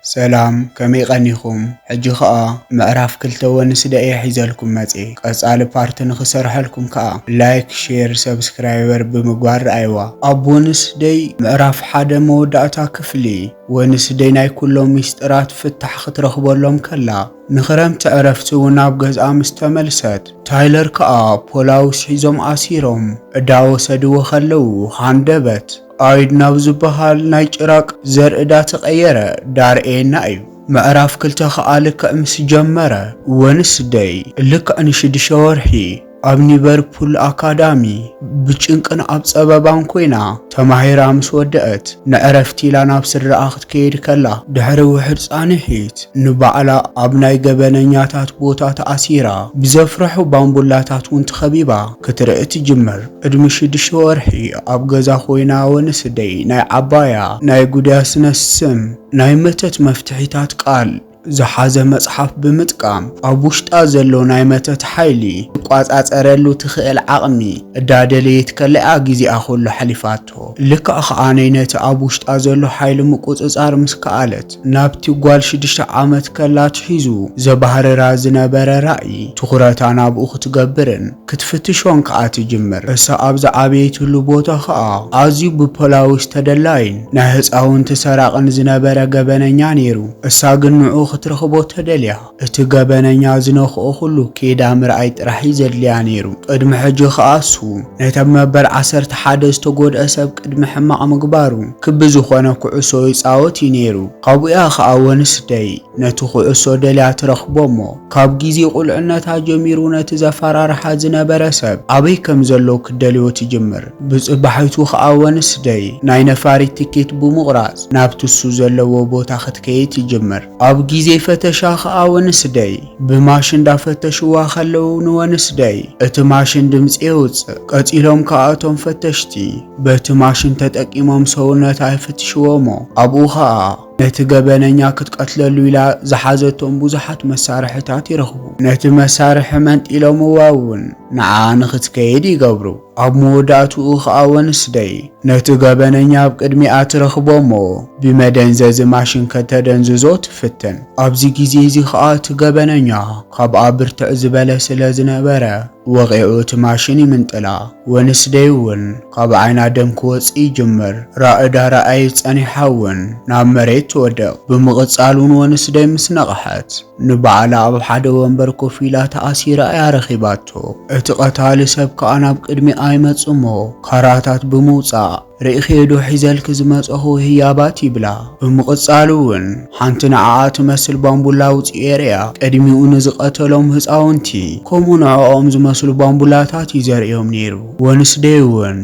ሰላም፣ ከመይ ቀኒኹም? ሕጂ ኸኣ ምዕራፍ ክልተ ወንስደይ እየ ሒዘልኩም መጽየ። ቀጻሊ ፓርቲ ንኽሰርሐልኩም ከኣ ላይክ፣ ሼር፣ ሰብስክራይበር ብምግባር ርኣይዋ። ኣብ ወንስደይ ምዕራፍ ሓደ መወዳእታ ክፍሊ፣ ወንስደይ ናይ ኩሎም ሚስጥራት ፍታሕ ክትረኽበሎም ከላ፣ ንኽረምቲ ዕረፍቲ እውን ናብ ገዝኣ ምስ ተመልሰት፣ ታይለር ከኣ ፖላውስ ሒዞም ኣሲሮም እዳወሰድዎ ከለዉ ሃንደበት። ኣይድ ናብ ዝበሃል ናይ ጭራቅ ዘርእዳ ተቐየረ። ዳርኤና እዩ። ምዕራፍ ክልተ ከኣ ልክዕ ምስ ጀመረ፣ ወንስደይ ልክዕ ንሽዱሽተ ወርሒ ኣብ ኒቨርፑል ኣካዳሚ ብጭንቅን ኣብ ጸበባን ኮይና ተማሂራ ምስ ወደአት፣ ንዕረፍቲ ኢላ ናብ ስድራኣ ክትከይድ ከላ፣ ድሕሪ ውሕድ ጻንሒት ንባዕላ ኣብ ናይ ገበነኛታት ቦታ ተኣሲራ፣ ብዘፍርሑ ባምቡላታት እውን ተኸቢባ ክትርኢ ትጅምር። ቅድሚ ሽዱሽተ ወርሒ ኣብ ገዛ ኮይና ወንስደይ ናይ ዓባያ ናይ ጉዳያ ስነ ስም ናይ መተት መፍትሒታት ቃል ዝሓዘ መጽሓፍ ብምጥቃም፣ ኣብ ውሽጣ ዘሎ ናይ መተት ሓይሊ ትቋጻጸረሉ ትኽእል ዓቕሚ እዳደለየት ከለኣ ግዜኣ ኩሉ ሓሊፋቶ። ልክዕ ከኣ ነቲ ኣብ ውሽጣ ዘሎ ሓይሊ ምቁጽጻር ምስ ከኣለት፣ ናብቲ ጓል ሽዱሽተ ዓመት ከላ ኣትሒዙ ዘባህርራ ዝነበረ ራእይ ትኹረታ ናብኡ ክትገብርን ክትፍትሾን ከኣ ትጅምር። እሳ ኣብ ዝዓበየትሉ ቦታ ከኣ ኣዝዩ ብፖላዊስ ተደላይን ናይ ህጻውንቲ ሰራቕን ዝነበረ ገበነኛ ነይሩ። እሳ ግን ንዕኡ ክትረኽቦ ተደልያ። እቲ ገበነኛ ዝነኽኦ ኩሉ ኬዳ ምርኣይ ጥራሕ እዩ ዘድልያ ነይሩ። ቅድሚ ሕጂ ከኣ እሱ ነቲ ኣብ መበል ዓሰርተ ሓደ ዝተጎድአ ሰብ ቅድሚ ሕማቕ ምግባሩ ክቢ ዝኾነ ኩዕሶ ይጻወት እዩ ነይሩ። ካብኡ እያ ከኣ ወንስደይ ነቲ ኩዕሶ ደልያ ትረኽቦ እሞ፣ ካብ ግዜ ቁልዕነታ ጀሚሩ ነቲ ዘፈራርሓ ዝነበረ ሰብ ኣበይ ከም ዘሎ ክትደልዮ ትጅምር። ብጽባሒቱ ከኣ ወንስደይ ናይ ነፋሪት ትኬት ብምቑራጽ ናብቲ እሱ ዘለዎ ቦታ ክትከይድ ትጅምር። ኣብ ግዜ ፈተሻ ከኣ ወንስደይ ብማሽን እንዳፈተሽዋ ከለዉ ንወንስደይ እቲ ማሽን ድምጺ የውጽእ። ቀጺሎም ከኣ እቶም ፈተሽቲ በቲ ማሽን ተጠቂሞም ሰውነታ ይፍትሽዎ እሞ ኣብኡ ከኣ ነቲ ገበነኛ ክትቀትለሉ ኢላ ዝሓዘቶም ብዙሓት መሳርሕታት ይረኽቡ። ነቲ መሳርሒ መንጢሎምዋ እውን ንዓ ንኽትከይድ ይገብሩ። ኣብ መወዳእትኡ ኸኣ ወንስደይ ነቲ ገበነኛ ኣብ ቅድሚኣ ትረኽቦ እሞ ብመደንዘዚ ማሽን ከተደንዝዞ ትፍትን። ኣብዚ ግዜ እዚ ኸኣ እቲ ገበነኛ ካብኣ ብርትዕ ዝበለ ስለ ዝነበረ ወቒዑ እቲ ማሽን ይምንጥላ። ወንስደይ እውን ካብ ዓይና ደም ክወጽእ ይጅምር። ራእዳ ረኣየት ጸኒሓ እውን ናብ መሬት ትወድቕ። ብምቕጻል እውን ወንስደይ ምስ ነቕሐት ንባዕላ ኣብ ሓደ ወንበር ኮፍ ኢላ ተኣሲራ እያ ረኺባቶ። እቲ ቀታሊ ሰብ ከኣ ናብ ቅድሚኣ ይመጽእ እሞ ካራታት ብምውጻእ፣ "ርኢኽዮ ዶ ሒዘልኪ ዝመጸኹ ህያባት?" ይብላ። ብምቕጻል እውን ሓንቲ ንዓኣ ትመስል ባምቡላ ኣውጺኡ የርእያ። ቅድሚኡ ንዝቐተሎም ህጻውንቲ ከምኡ ንዕኦም ዝመስሉ ባምቡላታት እዩ ዘርእዮም ነይሩ። ወንስደይ እውን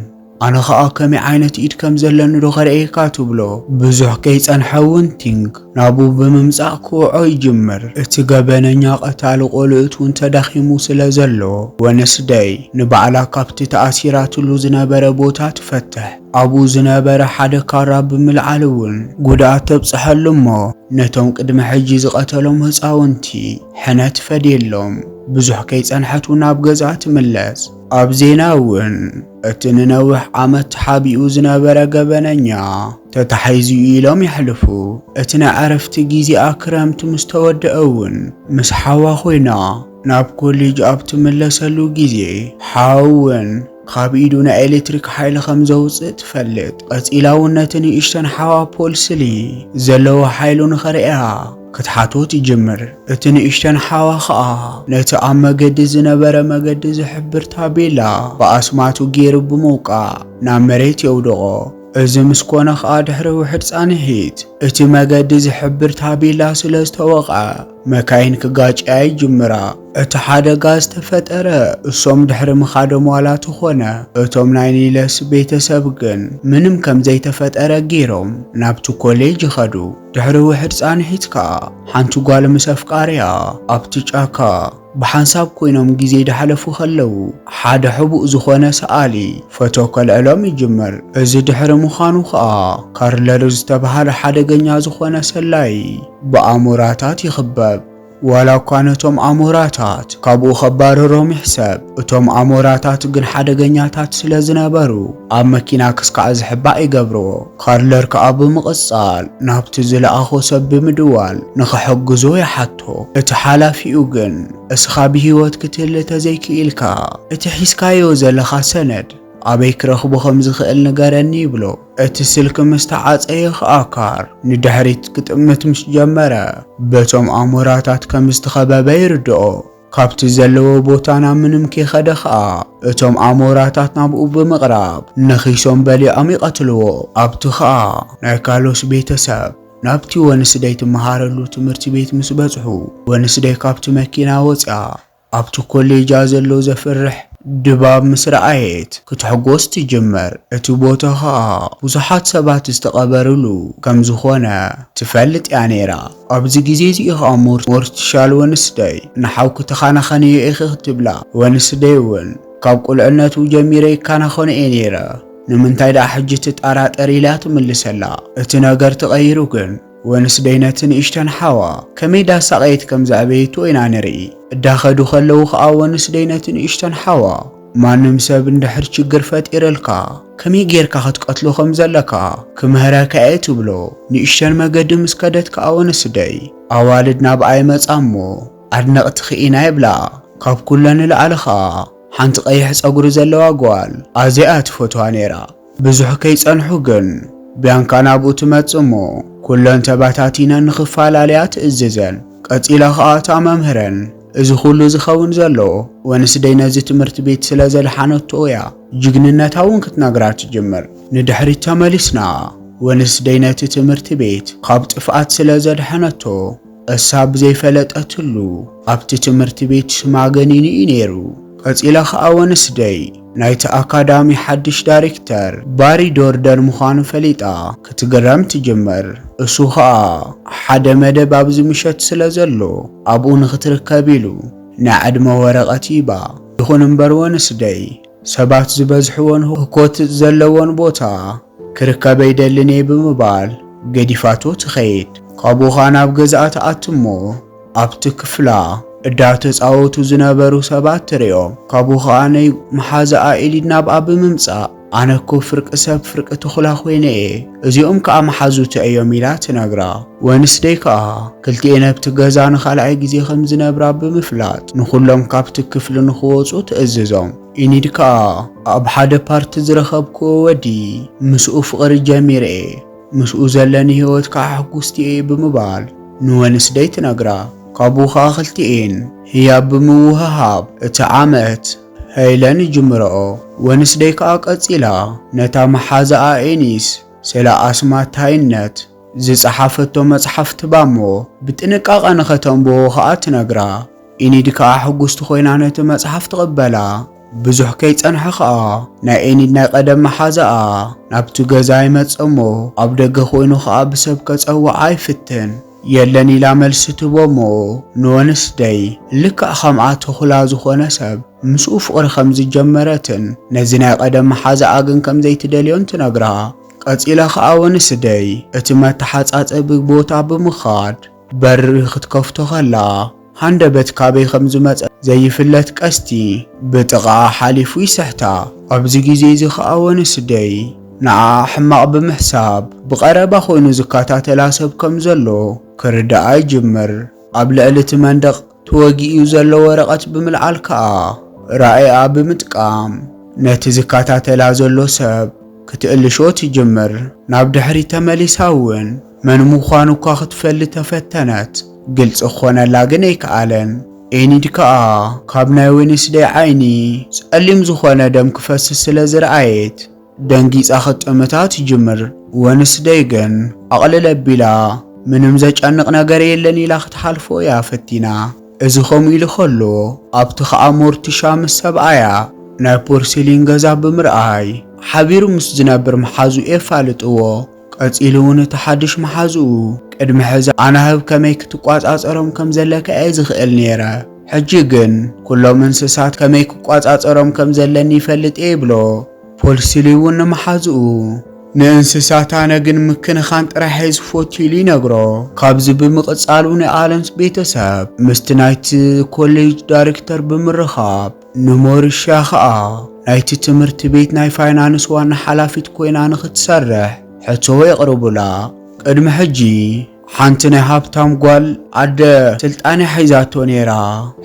ኣነ ኸኣ ከመይ ዓይነት ኢድ ከም ዘለኒ ዶ ኸርእየካ ትብሎ። ብዙሕ ከይጸንሐ እውን ቲንግ ናብኡ ብምምጻእ ክውዖ ይጅምር። እቲ ገበነኛ ቀታሊ ቆልዑት እውን ተዳኺሙ ስለ ዘሎ፣ ወንስደይ ንባዕላ ካብቲ ተኣሲራትሉ ዝነበረ ቦታ ትፈትሕ። ኣብኡ ዝነበረ ሓደ ካራ ብምልዓል እውን ጉድኣት ተብጽሐሉ እሞ፣ ነቶም ቅድሚ ሕጂ ዝቐተሎም ህጻውንቲ ሕነ ትፈድየሎም። ብዙሕ ከይጸንሐት እውን ናብ ገዝኣ ትምለስ። ኣብ ዜና እውን፣ እቲ ንነዊሕ ዓመት ተሓቢኡ ዝነበረ ገበነኛ ተታሒዙ ኢሎም የሕልፉ። እቲ ናይ ዕረፍቲ ግዜኣ ክረምቲ ምስ ተወደአ እውን፣ ምስ ሓዋ ኮይና ናብ ኮሌጅ ኣብ ትምለሰሉ ግዜ፣ ሓው እውን ካብ ኢዱ ናይ ኤሌክትሪክ ሓይሊ ከም ዘውጽእ ትፈልጥ። ቀጺላ እውን ነቲ ንእሽተን ሓዋ ፖልስሊ ዘለዎ ሓይሉ ንኸርእያ ክትሓቶ ትጅምር። እቲ ንእሽተን ሓዋ ኸኣ ነቲ ኣብ መገዲ ዝነበረ መገዲ ዝሕብር ታቤላ ብኣስማቱ ገይሩ ብምውቃዕ ናብ መሬት የውድቖ። እዚ ምስ ኮነ ኸኣ ድሕሪ ውሕድ ጻንሒት እቲ መገዲ ዝሕብር ታቤላ ስለ ዝተወቕዐ መካይን ክጋጭያ ይጅምራ። እቲ ሓደጋ ዝተፈጠረ እሶም ድሕሪ ምኻዶም ዋላ ተኾነ፣ እቶም ናይ ኒለስ ቤተሰብ ግን ምንም ከም ዘይተፈጠረ ገይሮም ናብቲ ኮሌጅ ይኸዱ። ድሕሪ ውሕድ ጻንሒት ከኣ ሓንቲ ጓል ምስ ኣፍቃሪኣ ኣብቲ ጫካ ብሓንሳብ ኮይኖም ግዜ ዳሕለፉ ከለዉ፣ ሓደ ሕቡእ ዝኾነ ሰኣሊ ፎቶ ከልዕሎም ይጅምር። እዚ ድሕሪ ምዃኑ ኸኣ፣ ካርለር ዝተባህለ ሓደገኛ ዝኾነ ሰላይ ብኣሞራታት ይኽበብ። ዋላ እኳ ነቶም ኣሞራታት ካብኡ ከባርሮም ይሕሰብ፣ እቶም ኣሞራታት ግን ሓደገኛታት ስለ ዝነበሩ፣ ኣብ መኪና ክስካዕ ዝሕባእ ይገብርዎ። ካርለር ከኣ ብምቕጻል ናብቲ ዝለኣኾ ሰብ ብምድዋል ንኽሕግዞ ይሓቶ። እቲ ሓላፊኡ ግን፣ "እስኻ ብህይወት ክትህሉ ተዘይክኢልካ፣ እቲ ሒዝካዮ ዘለኻ ሰነድ ኣበይ ክረኽቦ ከም ዝኽእል ንገረኒ?" ይብሎ። እቲ ስልኪ ምስ ተዓጸየ ከኣ ካር ንድሕሪት ክጥምት ምስ ጀመረ፣ በቶም ኣሞራታት ከም ዝተኸበበ ይርድኦ። ካብቲ ዘለዎ ቦታ ናብ ምንም ከይኸደ ኸኣ፣ እቶም ኣሞራታት ናብኡ ብምቕራብ፣ ነኺሶም በሊዖም ይቐትልዎ። ኣብቲ ኸኣ ናይ ካርሎስ ቤተሰብ ናብቲ ወንስደይ ትመሃረሉ ትምህርቲ ቤት ምስ በጽሑ፣ ወንስደይ ካብቲ መኪና ወጺኣ ኣብቲ ኮሌጃ ዘሎ ዘፍርሕ ድባብ ምስ ረኣየት ክትሕጎስ ትጅምር። እቲ ቦታ ኸኣ ብዙሓት ሰባት ዝተቐበርሉ ከም ዝኾነ ትፈልጥ እያ ነይራ። ኣብዚ ግዜ እዚ ኸኣ ሞር-፣ ሞርቲሻል ወንስደይ፣ "ንሓውኪ ተኻናኸንዮ ኢኺ" ክትብላ፣ ወንስደይ እውን፣ "ካብ ቁልዕነቱ ጀሚረ ይከናኸኖ እየ ነይረ፣ ንምንታይ ደኣ ሕጂ ትጠራጠር?" ኢላ ትምልሰላ። እቲ ነገር ተቐይሩ ግን፣ ወንስደይ ነቲ ንእሽተን ሓዋ ከመይ ዳሳቐየት ከም ዘዕበየቶ ኢና ንርኢ። እዳኸዱ ከለዉ ኸኣ ወንስደይ ነቲ ንእሽተን ሓዋ፣ "ማንም ሰብ እንድሕር ችግር ፈጢርልካ፣ ከመይ ጌርካ ክትቀትሎ ከም ዘለካ ክምህረካ እየ" ትብሎ። ንእሽተን መገዲ ምስ ከደት ከኣ ወንስደይ፣ "ኣዋልድ ናብኣ ይመጻ እሞ ኣድነቕትኺ ኢና" ይብላ። ካብ ኩለን ንላዕሊ ኸኣ ሓንቲ ቀይሕ ጸጉሪ ዘለዋ ጓል ኣዝያ እያ ትፈትዋ ነይራ። ብዙሕ ከይጸንሑ ግን፣ ቢያንካ ናብኡ ትመጽእ እሞ፣ ኩለን ተባታቲነን ንኽፈላለያ ትእዝዘን። ቀጺላ ኸኣ እታ መምህረን፣ "እዚ ኹሉ ዝኸውን ዘሎ፣ ወንስደይ ነዚ ትምህርቲ ቤት ስለ ዘድሓነቶ እያ።" ጅግንነታ እውን ክትነግራ ትጅምር። ንድሕሪት ተመሊስና፣ ወንስደይ ነቲ ትምህርቲ ቤት ካብ ጥፍኣት ስለ ዘድሓነቶ፣ እሳ ብዘይፈለጠትሉ ኣብቲ ትምህርቲ ቤት ሽማ ገኒኑ እዩ ነይሩ። ቀጺላ ኸኣ ወንስደይ ናይቲ ኣካዳሚ ሓድሽ ዳይሬክተር ባሪ ዶርደን ምዃኑ ፈሊጣ ክትግረም ትጅምር። እሱ ኸኣ ሓደ መደብ ኣብዚ ምሸት ስለ ዘሎ ኣብኡ ንኽትርከብ ኢሉ ናይ ዕድመ ወረቐት ይባ። ይኹን እምበር ወንስደይ ሰባት ዝበዝሕዎን ህኮት ዘለዎን ቦታ ክርከብ ኣይደልን እየ ብምባል ገዲፋቶ ትኸይድ። ካብኡ ኸኣ ናብ ገዛኣ ትኣቲ እሞ፣ ኣብቲ ክፍላ እዳተጻወቱ ዝነበሩ ሰባት ትርእዮም። ካብኡ ኸኣ ናይ መሓዛኣ ኤሊድ ናብኣ ብምምጻእ፣ "ኣነ እኮ ፍርቂ ሰብ ፍርቂ ተኹላ ኮይነ እየ፣ እዚኦም ከኣ መሓዙቲ እዮም" ኢላ ትነግራ። ወንስደይ ከኣ ክልቲኤን ኣብቲ ገዛ ንኻልኣይ ግዜ ከም ዝነብራ ብምፍላጥ፣ ንኹሎም ካብቲ ክፍሊ ንኽወጹ ትእዝዞም። ኢኒድ ከኣ፣ "ኣብ ሓደ ፓርቲ ዝረኸብክዎ ወዲ ምስኡ ፍቕሪ ጀሚረ እየ፣ ምስኡ ዘለኒ ህይወት ከኣ ሕጉስቲ እየ" ብምባል ንወንስደይ ትነግራ። ካብኡ ከኣ ክልቲኤን ህያብ ብምውህሃብ እቲ ዓመት ሃይለን ይጅምረኦ። ወንስደይ ከኣ ቀጺላ ነታ መሓዛኣ ኤኒስ ስለ ኣስማት ሃይነት ዝጸሓፈቶ መጽሓፍ ትባሞ ብጥንቃቐ ንኸተንብቦ ኸኣ ትነግራ። ኢኒድ ከኣ ሕጉስቲ ኮይና ነቲ መጽሓፍ ትቕበላ። ብዙሕ ከይጸንሐ ኸኣ ናይ ኤኒድ ናይ ቀደም መሓዛኣ ናብቲ ገዛ ይመጽእ እሞ ኣብ ደገ ኮይኑ ኸኣ ብሰብ ከጸውዓ ይፍትን። የለን ኢላ መልሲ ትቦ እሞ ንወንስደይ ልክዕ ከምኣ ተኹላ ዝኾነ ሰብ ምስኡ ፍቕሪ ከም ዝጀመረትን ነዚ ናይ ቀደም መሓዛኣ ግን ከም ዘይትደልዮን ትነግራ። ቀጺላ ኸኣ ወንስደይ እቲ መተሓጻጸቢ ቦታ ብምኻድ በሪ ክትከፍቶ ኸላ፣ ሃንደበት ካበይ ከም ዝመጸ ዘይፍለጥ ቀስቲ ብጥቓኣ ሓሊፉ ይስሕታ። ኣብዚ ግዜ እዚ ኸኣ ወንስደይ ንዓኣ ሕማቕ ብምሕሳብ፣ ብቐረባ ኮይኑ ዝከታተላ ሰብ ከም ዘሎ ክርድኣ ይጅምር። ኣብ ልዕሊ እቲ መንደቕ ተወጊኡ ዘሎ ወረቐት ብምልዓል ከኣ ራእይኣ ብምጥቃም ነቲ ዝከታተላ ዘሎ ሰብ ክትእልሾ ትጅምር። ናብ ድሕሪት ተመሊሳ እውን መን ምዃኑ እኳ ክትፈልጥ ተፈተነት፣ ግልጺ ክኾነላ ግን ኣይከኣለን። ኤኒድ ከኣ ካብ ናይ ዌንስደይ ዓይኒ ጸሊም ዝኾነ ደም ክፈስስ ስለ ዝረኣየት፣ ደንጊጻ ክትጥምታ ትጅምር። ወንስደይ ግን ኣቕልል ኣቢላ፣ "ምንም ዘጨንቕ ነገር የለን" ኢላ ክትሓልፎ እያ ፈቲና። እዚ ከምኡ ኢሉ ከሎ፣ ኣብቲ ኸኣ ሞርቲሻ ምስ ሰብኣያ ናይ ፖርሲሊን ገዛ ብምርኣይ፣ ሓቢሩ ምስ ዝነብር መሓዙ የፋልጥዎ። ቀጺሉ እውን እቲ ሓድሽ መሓዝኡ፣ "ቅድሚ ሕዚ ኣናህብ ከመይ ክትቋጻጸሮም ከም ዘለካ እየ ዝኽእል ነይረ። ሕጂ ግን ኩሎም እንስሳት ከመይ ክቋጻጸሮም ከም ዘለኒ ይፈልጥ እየ" ይብሎ። ፖርሲሊ እውን ንመሓዝኡ፣ ንእንስሳት ኣነ ግን ምክንኻን ጥራሕ እየ ዝፈቱ ኢሉ ይነግሮ። ካብዚ ብምቕጻል እውን ኣለምስ ቤተሰብ ምስቲ ናይቲ ኮሌጅ ዳይሬክተር ብምርኻብ ንሞሪሻ ኸኣ ናይቲ ትምህርቲ ቤት ናይ ፋይናንስ ዋና ሓላፊት ኮይና ንኽትሰርሕ ሕቶ የቕርቡላ። ቅድሚ ሕጂ ሓንቲ ናይ ሃብታም ጓል ኣደ ስልጣን ሒዛቶ ነይራ።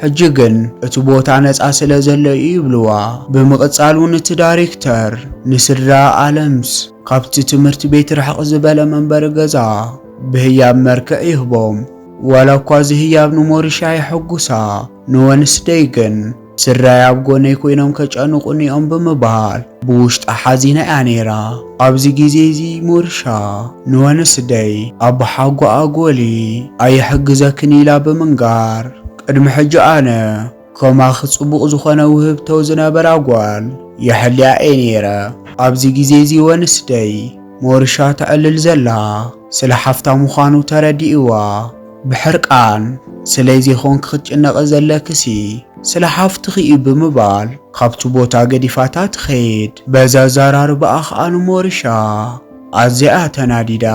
ሕጂ ግን እቲ ቦታ ነጻ ስለ ዘሎ እዩ ይብልዋ። ብምቕጻል እውን እቲ ዳይሬክተር ንስድራ ኣለምስ ካብቲ ትምህርቲ ቤት ርሕቕ ዝበለ መንበሪ ገዛ ብህያብ መርክዕ ይህቦም። ዋላ እኳ እዚ ህያብ ንሞሪሻ የሐጉሳ፣ ንወንስደይ ግን ስድራይ ኣብ ጎነይ ኮይኖም ከጨንቑኒ እዮም ብምባል ብውሽጣ ሓዚና እያ ነይራ። ኣብዚ ግዜ እዚ ሞሪሻ ንወንስደይ ኣቦሓጎኣ ጎሊ ኣይሕግዘክን ኢላ ብምንጋር፣ ቅድሚ ሕጂ ኣነ ከማኺ ጽቡቕ ዝኾነ ውህብቶ ዝነበራ ጓል የሕልያ እየ ነይረ። ኣብዚ ግዜ እዚ ወንስደይ ሞሪሻ ተዕልል ዘላ ስለ ሓፍታ ምዃኑ ተረዲእዋ፣ ብሕርቃን "ስለዚ ኾንኪ ክትጭነቒ ዘለክሲ ስለ ሓፍትኺ እዩ" ብምባል ካብቲ ቦታ ገዲፋታ ትኸይድ። በዚ ኣዘራርባኣ ኸኣ ንሞሪሻ ኣዝያ ተናዲዳ።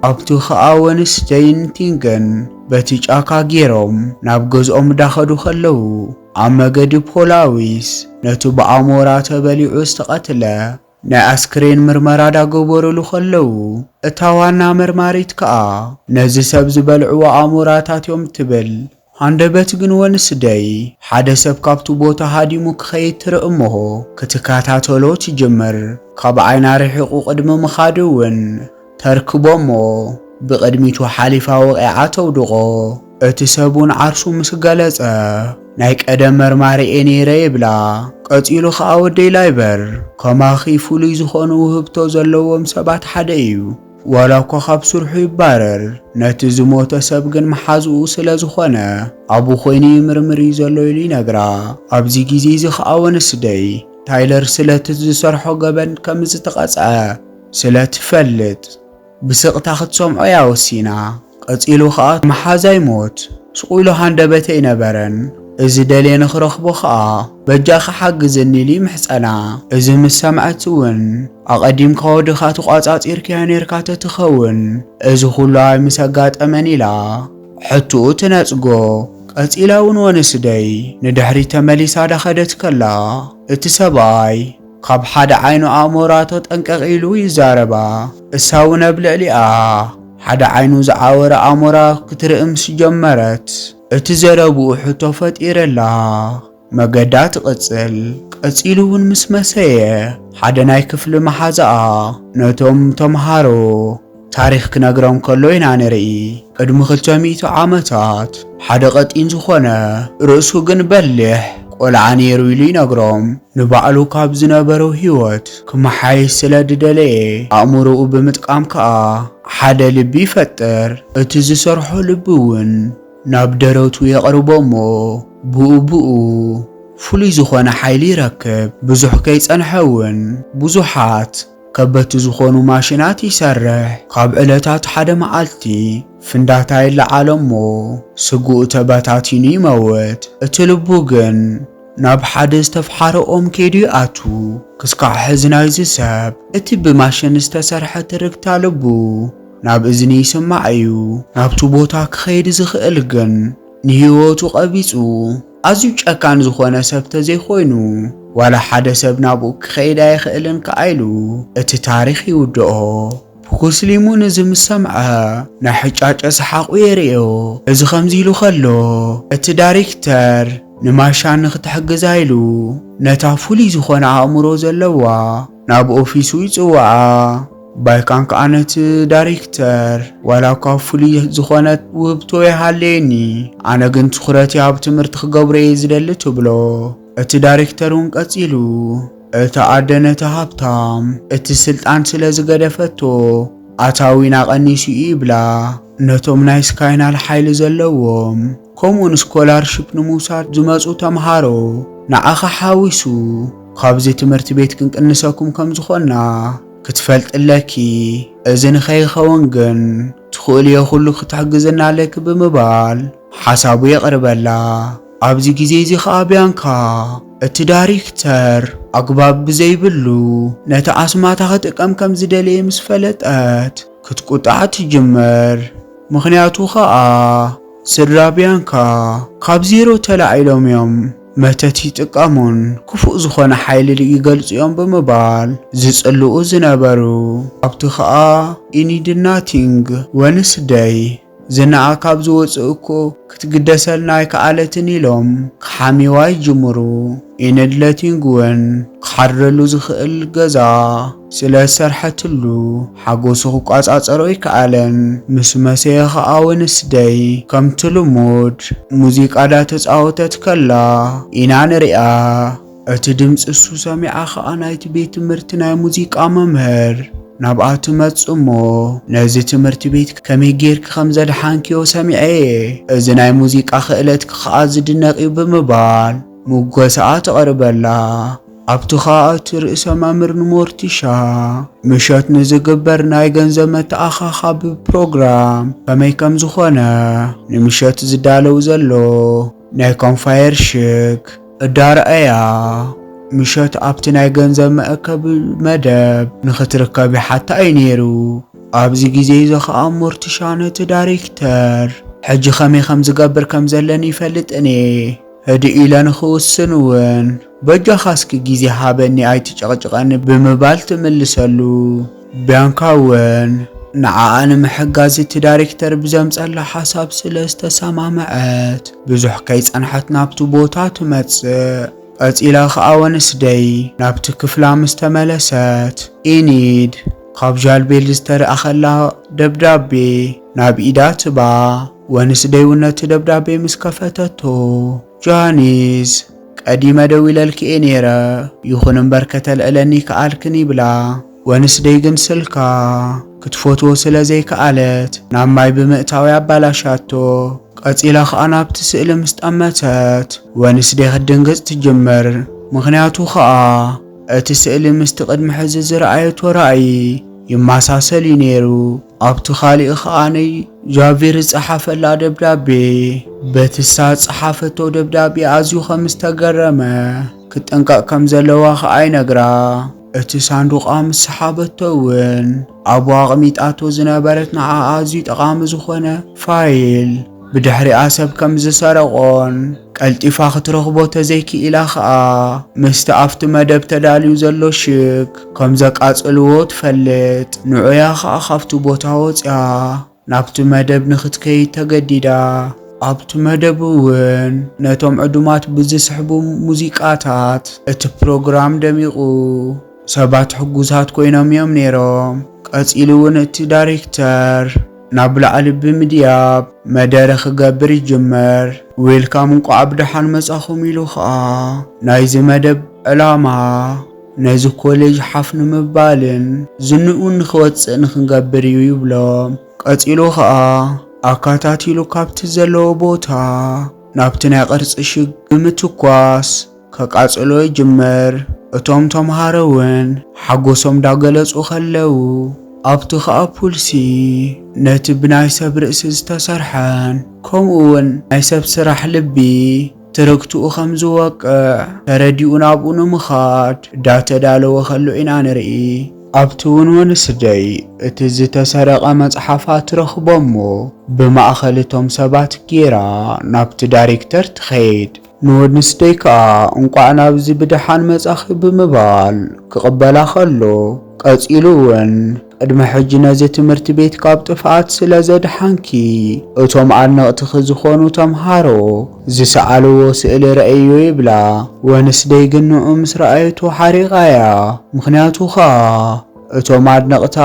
ኣብቲ ኸኣ ወንስደይን ቲንገን በቲ ጫካ ገይሮም ናብ ገዝኦም እንዳኸዱ ከለዉ፣ ኣብ መገዲ ፖላዊስ ነቲ ብኣሞራ ተበሊዑ ዝተቐትለ ናይ ኣስክሬን ምርመራ ዳገበሩሉ ከለዉ፣ እታ ዋና መርማሪት ከኣ ነዚ ሰብ ዝበልዕዎ ኣሞራታት እዮም ትብል። ሃንደበት ግን ወንስደይ ሓደ ሰብ ካብቲ ቦታ ሃዲሙ ክኸይድ ትርኢ እሞ ክትከታተሎ ትጅምር። ካብ ዓይና ርሒቑ ቅድሚ ምኻዱ እውን ተርክቦ እሞ ብቕድሚቱ ሓሊፋ ወቒዓ ተውድቖ። እቲ ሰብ እውን ዓርሱ ምስ ገለጸ፣ "ናይ ቀደም መርማሪ እየ ነይረ" ይብላ። ቀጺሉ ኸኣ "ወደይ ላይበር፣ ከማኺ ፍሉይ ዝኾኑ ውህብቶ ዘለዎም ሰባት ሓደ እዩ። ዋላ እኳ ካብ ስርሑ ይባረር፣ ነቲ ዝሞተ ሰብ ግን መሓዝኡ ስለ ዝኾነ ኣብኡ ኮይኑ ይምርምር እዩ ዘሎ" ኢሉ ይነግራ። ኣብዚ ግዜ እዚ ኸኣ ወንስደይ ታይለር ስለቲ ዝሰርሖ ገበን ከም ዝተቐጽዐ ስለ ትፈልጥ፣ ብስቕታ ክትሰምዖ እያ ወሲና። ቀጺሉ ኸኣ "መሓዛይ ሞት ስቕ ኢሉ ሃንደበት ኣይነበረን። እዚ ደልየ ንኽረኽቦ ኸኣ በጃኺ ሓግዝኒ" ኢሉ ይምሕጸና። እዚ ምስ ሰምዐት እውን "ኣቐዲምካ ወድኻ ተቋጻጺርካዮ ኔርካ ተትኸውን፣ እዚ ኹሉ ኣይምስ ኣጋጠመን" ኢላ ሕትኡ ትነጽጎ። ቀጺላ እውን ወንስደይ ንድሕሪት ተመሊሳ ዳኸደት ከላ፣ እቲ ሰብኣይ ካብ ሓደ ዓይኑ ኣሞራ ተጠንቀቕ ኢሉ ይዛረባ። እሳ እውን ኣብ ልዕሊኣ ሓደ ዓይኑ ዝዓወረ ኣሞራ ክትርኢ ምስ ጀመረት፣ እቲ ዘረብኡ ሕቶ ፈጢረላ። መገዳ ትቕጽል። ቀጺሉ እውን ምስ መሰየ፣ ሓደ ናይ ክፍሊ መሓዛኣ ነቶም ተምሃሮ ታሪኽ ክነግሮም ከሎ ኢና ንርኢ። ቅድሚ ክልተ ሚእቲ ዓመታት ሓደ ቀጢን ዝኾነ፣ ርእሱ ግን በሊሕ ቆልዓ ነይሩ ኢሉ ይነግሮም። ንባዕሉ ካብ ዝነበሮ ህይወት ክመሓየሽ ስለ ዝደለየ፣ ኣእምሮኡ ብምጥቃም ከኣ ሓደ ልቢ ይፈጥር። እቲ ዝሰርሖ ልቢ እውን ናብ ደረቱ የቕርቦ እሞ፣ ብኡ ብኡ ፍሉይ ዝኾነ ሓይሊ ይረክብ። ብዙሕ ከይጸንሐ እውን ብዙሓት ከበድቲ ዝኾኑ ማሽናት ይሰርሕ። ካብ ዕለታት ሓደ መዓልቲ ፍንዳታ ይለዓሎ እሞ፣ ስግኡ ተበታቲኑ ይመውት። እቲ ልቡ ግን ናብ ሓደ ዝተፍሓረ ኦም ከይዱ ይኣቱ። ክስካዕ ሕዚ ናይዚ ሰብ፣ እቲ ብማሽን ዝተሰርሐ ትርግታ ልቡ ናብ እዝኒ ይስማዕ እዩ። ናብቲ ቦታ ክኸይድ ዝኽእል ግን ንህይወቱ ቀቢጹ፣ ኣዝዩ ጨካን ዝኾነ ሰብ ተዘይኮይኑ፣ ዋላ ሓደ ሰብ ናብኡ ክኸይድ ኣይኽእልን ከኣ ኢሉ እቲ ታሪኽ ይውድኦ። ፕኩስሊሙ ነዚ ምስ ሰምዐ፣ ናይ ሕጫጨ ሰሓቑ የርእዮ። እዚ ከምዚ ኢሉ ከሎ፣ እቲ ዳይሬክተር ንማሻ ንኽትሕግዛ ኢሉ፣ ነታ ፍሉይ ዝኾነ ኣእምሮ ዘለዋ ናብ ኦፊሱ ይጽውዓ። ባይካን ከኣ ነቲ ዳይሬክተር፣ "ዋላ እኳ ፍሉይ ዝኾነት ውህብቶ ይሃልየኒ፣ ኣነ ግን ትኹረተይ ኣብ ትምህርቲ ክገብሮ እየ ዝደሊ" ትብሎ። እቲ ዳይሬክተር እውን ቀጺሉ፣ "እታ ኣደ ነቲ ሃብታም፣ እቲ ስልጣን ስለ ዝገደፈቶ፣ ኣታዊና ቀኒሱ እዩ" ይብላ። ነቶም ናይ ስካይናል ሓይሊ ዘለዎም፣ ከምኡውን ስኮላርሺፕ ንምውሳድ ዝመጹ ተምሃሮ፣ ንዓኻ ሓዊሱ፣ "ካብዚ ትምህርቲ ቤት ክንቅንሰኩም ከም ዝኾንና ክትፈልጢ ኣለኪ። እዚ ንኸይኸውን ግን ትኽእልዮ ኩሉ ክትሕግዝና ኣለኪ" ብምባል ሓሳቡ የቕርበላ። ኣብዚ ግዜ እዚ ኸኣ ቢያንካ እቲ ዳይሬክተር ኣግባብ ብዘይብሉ ነቲ ኣስማታ ክጥቀም ከም ዝደለየ ምስ ፈለጠት ክትቁጣዕ ትጅምር። ምኽንያቱ ኸኣ ስድራ ቢያንካ ካብ ዜሮ ተላዒሎም እዮም መተት ይጥቀሙን ክፉእ ዝኾነ ሓይሊ ይገልጹ እዮም ብምባል ዝጽልኡ ዝነበሩ። ኣብቲ ኸኣ ኢኒድና ቲንግ ወንስደይ ዝናኣ ካብ ዝወጽእ እኮ ክትግደሰልና ኣይከኣለትን ኢሎም ክሓምዋ ይጅምሩ። ኢነድለቲንግ እውን ክሓድረሉ ዝኽእል ገዛ ስለ ዝሰርሐትሉ ሓጎሱ ክቋጻጸሮ ኣይከኣለን። ምስ መሰየ ኸኣ ወንስደይ ከምቲ ልሙድ ሙዚቃ ዳተጻወተት ከላ ኢና ንሪኣ። እቲ ድምጺ እሱ ሰሚዓ ኸኣ ናይቲ ቤት ትምህርቲ ናይ ሙዚቃ መምህር ናብኣ ትመጽእ እሞ፣ ነዚ ትምህርቲ ቤት ከመይ ጌርኪ ከም ዘድሓንክዮ ሰሚዐ እየ። እዚ ናይ ሙዚቃ ክእለትኪ ኸኣ ዝድነቕ እዩ ብምባል ምጎሳኣ ተቕርበላ። ኣብቲ ኸኣ እቲ ርእሰ መምህር ንሞርቲሻ ምሸት ንዝግበር ናይ ገንዘብ መተኣኻኻቢ ፕሮግራም ከመይ ከም ዝኾነ፣ ንምሸት ዝዳለው ዘሎ ናይ ኮንፋየር ሽግ እዳረኣያ፣ ምሸት ኣብቲ ናይ ገንዘብ መእከቢ መደብ ንኽትርከብ ይሓታ እዩ ነይሩ። ኣብዚ ግዜ እዚ ኸኣ ሞርቲሻ ነቲ ዳይሬክተር፣ "ሕጂ ኸመይ ከም ዝገብር ከም ዘለኒ ይፈልጥን እየ። ህድእ ኢለ ንኽውስን እውን፣ በጃኻ እስኪ ግዜ ሃበኒ፣ ኣይትጨቕጭቐኒ" ብምባል ትምልሰሉ። ቢያንካ እውን ንዓኣ ንምሕጋዝ እቲ ዳይሬክተር ብዘምጸላ ሓሳብ ስለ ዝተሰማምዐት፣ ብዙሕ ከይጸንሐት ናብቲ ቦታ ትመጽእ። ቀጺላ ኸኣ ወንስደይ ናብቲ ክፍላ ምስ ተመለሰት፣ ኢኒድ ካብ ጃልቤል ዝተረኣኸላ ደብዳቤ ናብ ኢዳ ትባ። ወንስደይ እውን ነቲ ደብዳቤ ምስ ከፈተቶ፣ "ጃኒስ፣ ቀዲመ ደዊለልኪ እየ ነይረ፣ ይኹን እምበር ከተልዕለኒ ከኣልክን" ይብላ። ወንስደይ ግን ስልካ ክትፈትዎ ስለ ዘይከኣለት ናብ ማይ ብምእታው ኣባላሻቶ። ቀጺላ ኸኣ ናብቲ ስእሊ ምስ ጠመተት ወንስደይ ክትድንግጽ ትጅምር። ምኽንያቱ ኸኣ እቲ ስእሊ ምስቲ ቅድሚ ሕዚ ዝረኣየቶ ራእይ ይመሳሰል እዩ ነይሩ። ኣብቲ ካሊእ ኸኣ ናይ ጃቪር ዝጸሓፈላ ደብዳቤ፣ በቲ እሳ ዝጸሓፈቶ ደብዳቤ ኣዝዩ ከም ዝተገረመ ክትጥንቀቕ ከም ዘለዋ ኸኣ ይነግራ። እቲ ሳንዱቓ ምስ ሰሓበቶ እውን ኣብኡ ኣቕሚጣቶ ዝነበረት ንዓኣ ኣዝዩ ጠቓሚ ዝኾነ ፋይል ብድሕሪኣ ሰብ ከም ዝሰረቖን ቀልጢፋ ክትረኽቦ ተዘይክኢላ ኸኣ ምስቲ ኣብቲ መደብ ተዳልዩ ዘሎ ሽግ ከም ዘቃጽልዎ ትፈልጥ። ንዑያ ኸኣ ካብቲ ቦታ ወጺኣ ናብቲ መደብ ንኽትከይድ ተገዲዳ። ኣብቲ መደብ እውን ነቶም ዕዱማት ብዝስሕቡ ሙዚቃታት እቲ ፕሮግራም ደሚቑ። ሰባት ሕጉሳት ኮይኖም እዮም ነይሮም። ቀጺሉ እውን እቲ ዳይሬክተር ናብ ላዕሊ ብምድያብ መደረ ክገብር ይጅመር። ዌልካም፣ እንቋዕ ብደሓን መጻኹም ኢሉ ኸኣ ናይዚ መደብ ዕላማ ነዚ ኮሌጅ ሓፍ ንምባልን ዝንኡ ንኽወጽእ ንኽንገብር እዩ ይብሎም። ቀጺሉ ኸኣ ኣካታቲሉ ካብቲ ዘለዎ ቦታ ናብቲ ናይ ቅርጺ ሽግ ብምትኳስ ከቃጽሎ ይጅምር። እቶም ተምሃሮ እውን ሓጎሶም ዳገለጹ ከለዉ፣ ኣብቲ ኸኣ ፑልሲ ነቲ ብናይ ሰብ ርእሲ ዝተሰርሐን ከምኡ እውን ናይ ሰብ ስራሕ ልቢ ትርግትኡ ከም ዝወቅዕ ተረዲኡ ናብኡ ንምኻድ ዳተዳለወ ከሎ ኢና ንርኢ። ኣብቲ እውን ወንስደይ እቲ ዝተሰረቐ መጽሓፋ ትረኽቦ እሞ ብማእኸል እቶም ሰባት ጌራ ናብቲ ዳይሬክተር ትኸይድ። ንወንስደይ ከኣ እንቋዕ ናብዚ ብደሓን መጻኺ ብምባል ክቕበላ ከሎ፣ ቀጺሉ እውን ቅድሚ ሕጂ ነዚ ትምህርቲ ቤት ካብ ጥፍኣት ስለ ዘድሓንኪ፣ እቶም ኣድነቕትኺ ዝኾኑ ተምሃሮ ዝሰኣልዎ ስእሊ ረኣዮ ይብላ። ወንስደይ ግን ንዑ ምስ ረኣየቶ ሓሪቓያ። ምኽንያቱ ኸኣ እቶም ኣድነቕታ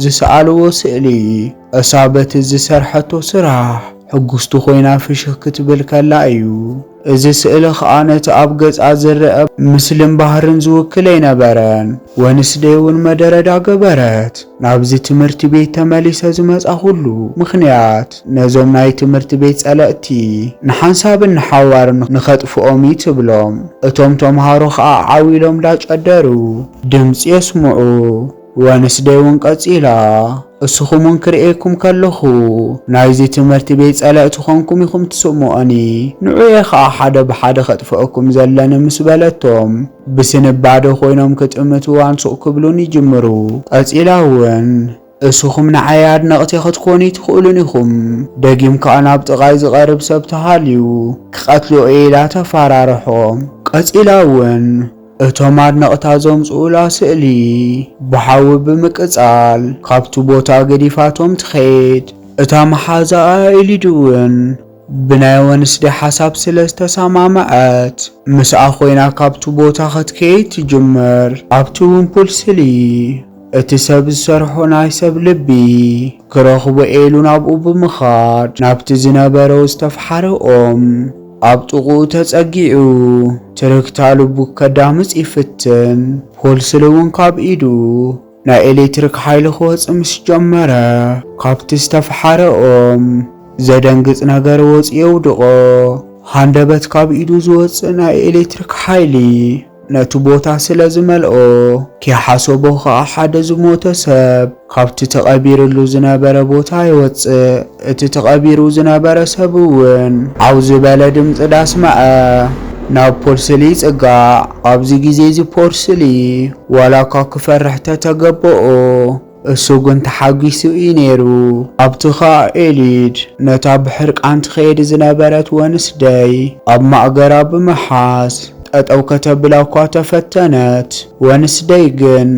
ዝሰኣልዎ ስእሊ እሳ በቲ ዝሰርሐቶ ስራሕ ሕጉስቲ ኮይና ፍሽኽ ክትብል ከላ እዩ። እዚ ስእሊ ኸኣ ነቲ ኣብ ገጻ ዝረአ ምስልን ባህርን ዝውክል ኣይነበረን። ወንስደይ እውን መደረ ዳገበረት ናብዚ ትምህርቲ ቤት ተመሊሰ ዝመጻኹሉ ምኽንያት ነዞም ናይ ትምህርቲ ቤት ጸለእቲ ንሓንሳብን ንሓዋርን ንኸጥፍኦም እዩ ትብሎም። እቶም ተምሃሮ ኸኣ ዓው ኢሎም ዳጨደሩ ድምጺ የስምዑ። ወንስደይ እውን ቀጺላ፣ እስኹም እውን ክርእየኩም ከለኹ፣ ናይዚ ትምህርቲ ቤት ጸላእቲ ኾንኩም ኢኹም ትስምዑኒ። ንዑ እየ ኸኣ ሓደ ብሓደ ኸጥፍአኩም ዘለኒ ምስ በለቶም፣ ብስንባደ ኮይኖም ክጥምትዋን ሱቕ ክብሉን ይጅምሩ። ቀጺላ እውን፣ እስኹም ንዓይ ኣድነቕቲ ክትኮኑ ኣይትኽእሉን ኢኹም። ደጊም ከኣ ናብ ጥቓይ ዝቐርብ ሰብ ተሃልዩ ክቐትልኦ እየ ኢላ ተፋራርሖም። ቀጺላ እውን፣ እቶም ኣድነቕታ ዘምጽኡላ ስእሊ ብሓዊ ብምቅጻል ካብቲ ቦታ ገዲፋቶም ትኸይድ። እታ መሓዛኣ ኤሊድ እውን ብናይ ወንስደይ ሓሳብ ስለ ዝተሰማምዐት፣ ምስኣ ኮይና ካብቲ ቦታ ክትከይድ ትጅምር። ኣብቲ እውን ፑል ስሊ እቲ ሰብ ዝሰርሖ ናይ ሰብ ልቢ ክረኽቦ ኤሉ ናብኡ ብምኻድ ናብቲ ዝነበረው ዝተፍሓረ ኦም ኣብ ጥቕኡ ተጸጊዑ ትርክታ ልቡ ከዳምጽ ይፍትን። ፖልስሊ እውን ካብ ኢዱ ናይ ኤሌክትሪክ ሓይሊ ክወጽእ ምስ ጀመረ፣ ካብቲ ዝተፍሓረ ኦም ዘደንግጽ ነገር ወጽኡ የውድቖ። ሃንደበት ካብ ኢዱ ዝወጽእ ናይ ኤሌክትሪክ ሓይሊ ነቲ ቦታ ስለ ዝመልኦ፣ ከይሓሰቦ ኸኣ ሓደ ዝሞተ ሰብ ካብቲ ተቐቢርሉ ዝነበረ ቦታ ይወጽእ። እቲ ተቐቢሩ ዝነበረ ሰብ እውን ዓው ዝበለ ድምጺ ዳስመዐ ናብ ፖልስሊ ይጽጋዕ። ኣብዚ ግዜ እዚ ፖልስሊ ዋላ እኳ ክፈርሕ ተተገበኦ፣ እሱ ግን ተሓጒሱ እዩ ነይሩ። ኣብቲ ኸኣ ኤሊድ ነታ ብሕርቃን ትኸይድ ዝነበረት ወንስደይ ኣብ ማእገራ ብምሓዝ ጠጠው ከተብላ እኳ ተፈተነት። ወንስደይ ግን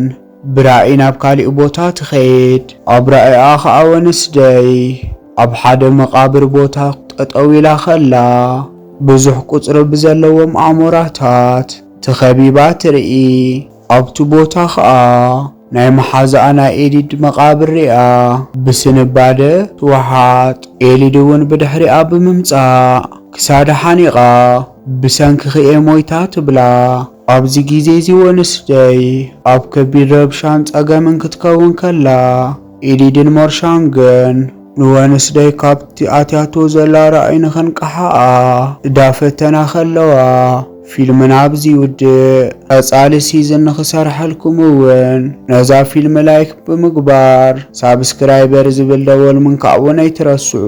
ብራእይ ናብ ካሊእ ቦታ ትኸይድ። ኣብ ራእይኣ ኸኣ ወንስደይ ኣብ ሓደ መቓብር ቦታ ጠጠው ኢላ ኸላ፣ ብዙሕ ቁጽሪ ብዘለዎም ኣሞራታት ተኸቢባ ትርኢ። ኣብቲ ቦታ ኸኣ ናይ መሓዛኣ ናይ ኤሊድ መቓብር ሪኣ ብስንባደ ትወሓጥ። ኤሊድ እውን ብድሕሪኣ ብምምጻእ ክሳዳ ሓኒቓ፣ "ብሰንክኺ እየ ሞይታ" ትብላ። ኣብዚ ግዜ እዚ ወንስደይ ኣብ ከቢድ ረብሻን ጸገምን ክትከውን ከላ፣ ኤሊድን ሞርሻንግን ንወንስደይ ካብቲ ኣትያቶ ዘላ ራእይ ንኸንቅሓኣ እንዳፈተና ከለዋ፣ ፊልምና ኣብዚ ይውድእ። ቀጻሊ ሲዝን ንኽሰርሐልኩም እውን ነዛ ፊልም ላይክ ብምግባር ሳብስክራይበር ዝብል ደወል ምንካእ እውን ኣይትረስዑ።